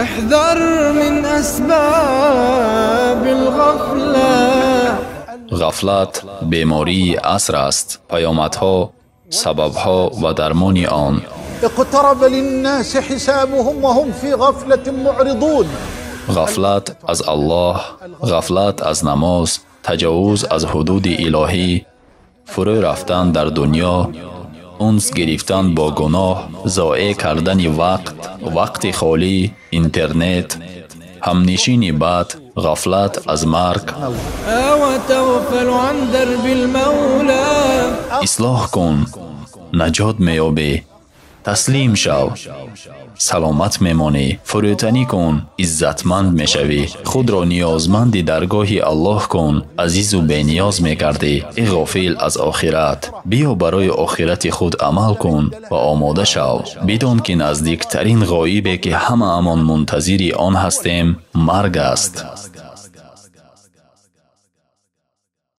احذر من أسباب الغفلة. Ғафлат бемории аср аст. Паёмадҳо, сабабҳо ва дармони он. اقترب للناس حسابهم وهم في غفلة معرضون. Ғафлат аз Аллоҳ, ғафлат аз намоз, таҷовуз аз ҳудуди илоҳӣ, фурӯ рафтан дар дунё, унс гирифтан бо гуноҳ, зоеъ кардани вақт, вақти холӣ, интернет, ҳамнишини бад, ғафлат аз марг. وتغفل عن درب المولى. Ислоҳ кун, наҷот меёбӣ. Таслим шав, саломат мемонӣ. Фурӯтанӣ кун, иззатманд мешавӣ. Худро ниёзманди даргоҳи Аллоҳ кун, азизу бениёз мегардӣ. Эй ғофил аз охират, биё барои охирати худ амал кун ва омода шав. Бидон, ки наздиктарин ғоибе, ки ҳамаамон мунтазири он ҳастем, марг аст.